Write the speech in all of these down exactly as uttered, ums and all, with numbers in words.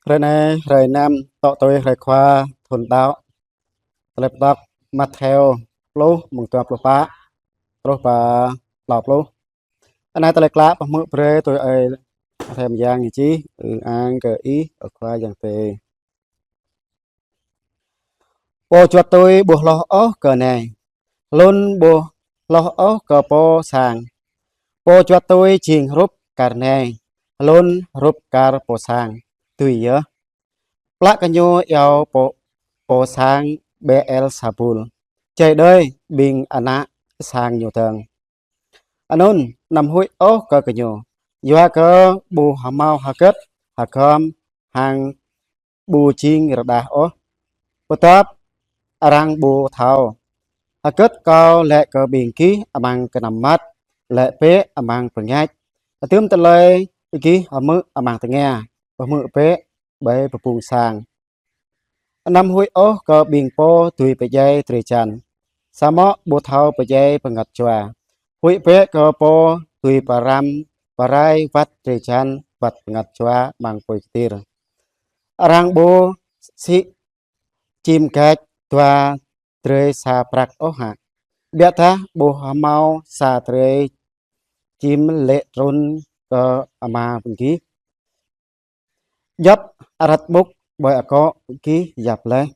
Hrơi anai, hrơi năm, tŏ tui hrơi Khua thun đăo. Tơlơi pơtŏk Mattheo pluh, mơ̆ng dua pluh pă truh pơ klâo pluh. Anai tơlơi klă pơhmư̆ brơi tui ơi Mattheo mơyang ñu čih. Ư-ang kơ Ih, ơ Khua Yang Adai. Pô juăt tui ƀu hloh ôh kơ nai, hlŭn ƀu hloh ôh kơ pô sang. Pô juăt tui jing hrup kar nai, hlŭn hrup kar pô sang. Tui yơh, plă kơ ñu iâu pô, pô sang Bêelzabul, jai đơi ƀing ană sang ñu dơ̆ng. Anŭn anăm huĭ ôh kơ gơñu, yua kơ ƀu hơmâo hơgĕt hơgŏm hăng ƀu jing rơđah ôh, pơdŏp arăng ƀu thâo. Hơgĕt Kâo laĭ kơ ƀing gih amăng kơnăm măt, laĭ bĕ amăng bơngač. Hơdôm tơlơi gih hmư̆ amăng tơngia, pơhmư̆ bĕ ƀơi bơbung sang. Anăm huĭ ôh kơ ƀing pô dưi pơdjai drơi jan, samơ̆ ƀu thâo pơdjai bơngăt jua. Huĭ bĕ kơ pô dưi pơrăm pơrai wăt drơi jan wăt bơngăt jua amăng apui kơtir. Arăng ƀu sĭ čim gač dua drơi sa prăk ôh hă? Biă dah ƀu hơmâo sa drơi čim lê̆ trŭn kơ Ama ƀing gih. Djŏp arăt ƀŭk ƀơi akŏ gih yap laih.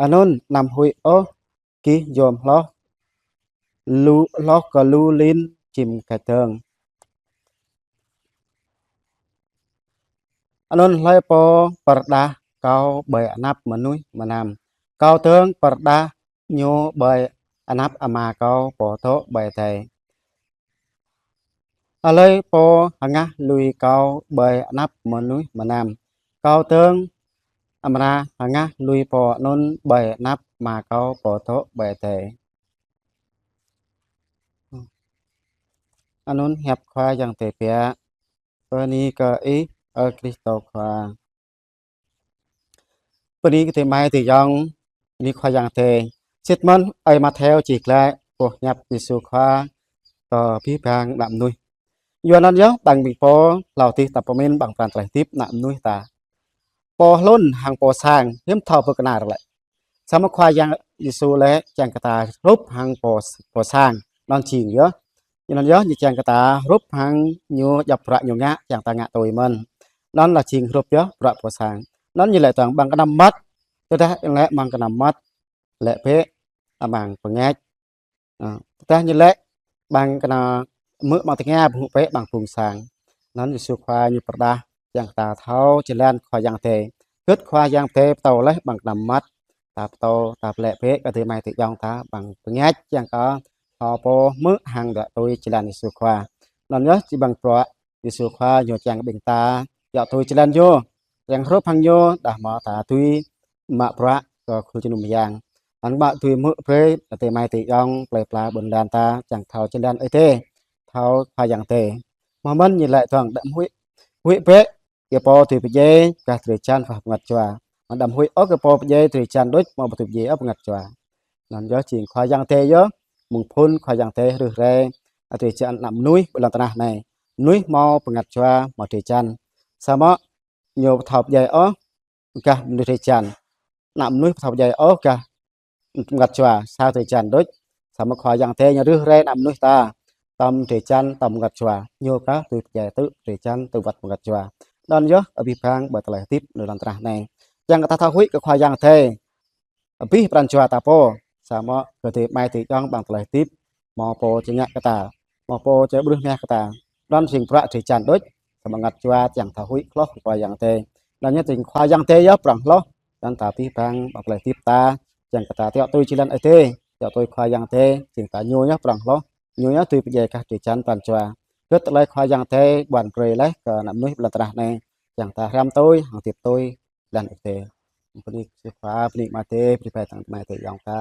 Anŭn anăm huĭ ôh, gih yom hloh, lu, hloh kơ lu lin čim gač dơ̆ng. Anŭn hlơi pô pơrơđah Kâo ƀơi anăp mơnuih mơnam, Kâo dơ̆ng pơrơđah ñu ƀơi anăp Ama Kâo pô dŏ ƀơi adai. Hlơi pô hơngah lui Kâo ƀơi anăp mơnuih mơnam, Kâo dơ̆ng amra hơngah lui pô anŭn ƀơi anăp Ama Kâo pô dŏ ƀơi adai. Anŭn hiăp Khua Yang Adai biă. Bơni kơ Ih, ơ Krist Khua. Bơni kơ adơi amai adơi ayŏng, bơni Khua Yang Adai. Sĭt mơ̆n ơi Mattheo čih glaĭ boh hiăp Yêsu Khua kơ abih bang ană mơnuih. Yua anŭn yơh ƀing pô hlâo adih ta pơmĭn ƀing pran tơlơi hơdip ană mơnuih ta. Pô hlŭn hăng pô sang hiư̆m thâo pơkơnar lĕ. Samơ̆ Khua Yang Yêsu lĕ kiăng kơ ta hrup hăng pô, pô sang, anŭn jing yơh. Anŭn yơh ñu kiăng kơ ta hrup hăng ñu djŏp bruă ñu ngă, kiăng ta ngă tui mơ̆n. Anŭn lĕ jing hrup yơh bruă pô sang. Anŭn ñu laĭ tơ̆ng ƀing kơnăm măt, tơdah ih laĭ amăng kơnăm măt, laĭ bĕ amăng bơngač. Ơ, tơdah ñu laĭ ƀing kơnăm mơ̆ amăng tơngia, ƀu hmư̆ bĕ ƀing bung sang. Anŭn Yêsu Khua ñu pơrơđah kiăng kơ ta thâo jơlan Khua Yang Adai. Hơgĕt Khua Yang Adai pơtô laih ƀing kơnăm măt, ta pơtô, ta pơlaĭ bĕ kơ adơi amai adơi ayŏng ta ƀing bơngač kiăng kơ thâo pô hmư̆ hăng dŏ tui jơlan Yêsu Khua. Anŭn yơh či ƀing bruă Yêsu Khua ñu kiăng ƀing ta dŏ tui jơlan ñu, kiăng hrup hăng ñu, dah mơ̆ ta dưi mă bruă kơ khul jơnum mơyang. Anŭn mă dưi hmư̆ brơi adơi amai adơi ayŏng plơi pla ƀôn lan ta kiăng thâo jơlan Ơi Adai, thâo Khua Yang Adai. Mơ̆ mơ̆n ñu laĭ tơ̆ng đăm huĭ, huĭ bĕ kơ pô dưi pơdjai gah drơi jan wăt bơngăt jua. Mơ̆ đăm huĭ ôh kơ pô pơdjai drơi jan đôč mơ̆ ƀu dưi pơdjai ôh bơngăt jua. Anŭn yơh jing Khua Yang Adai yơh, mơ̆ng phŭn Khua Yang Adai rưh rai drơi jan ană mơnuih ƀơi lŏn tơnah anai. Mơnuih hmâo bơngăt jua hmâo drơi jan. Samơ̆ ñu ƀu thâo pơdjai ôh gah mơnuih drơi jan. Ană mơnuih ƀu thâo pơdjai ôh gah bơngăt jua sa drơi jan đôč. Samơ̆ Khua Yang Adai ñu rưh rai ană mơnuih ta tơm drơi jan tơm bơngăt jua. Ñu kah dưi pơdjai tŭ drơi jan tŭ wăt bơngăt jua. Anŭn yơh abih bang ƀơi tơlơi hơdip ƀơi lŏn tơnah anai. Kiăng kơ ta thâo huĭ kơ Khua Yang Adai abih pran jua ta pô, samơ̆ kơ adơi amai adơi ayŏng ƀing tơlơi hơdip, hmâo pô či ngă kơ ta, hmâo pô či ƀruh mah kơ ta. Anŭn jing bruă drơi jan đôč, samơ̆ bơngăt jua kiăng thâo huĭ hloh kơ Khua Yang Adai. Anŭn yơh jing Khua Yang Adai yơh prŏng hloh, anŭn ta abih bang ƀing tơlơi hơdip ta, kiăng kơ ta dŏ tui jơlan Ơi Adai, dŏ tui Khua Yang Adai, jing ta ñu yơh prŏng hloh, ñu yơh dưi pơdjai gah drơi jan pran jua. Hơgĕt tơlơi Khua Yang Adai ƀuăn brơi laih kơ ană mơnuih ƀơi lŏn tơnah anai, kiăng ta hrăm tui, hăng hơdip tui jơlan Ơi Adai. Bơni kơ Yêsu Khua, bơni Ama Adai, bơni ƀing adơi amai adơi ayŏng ta.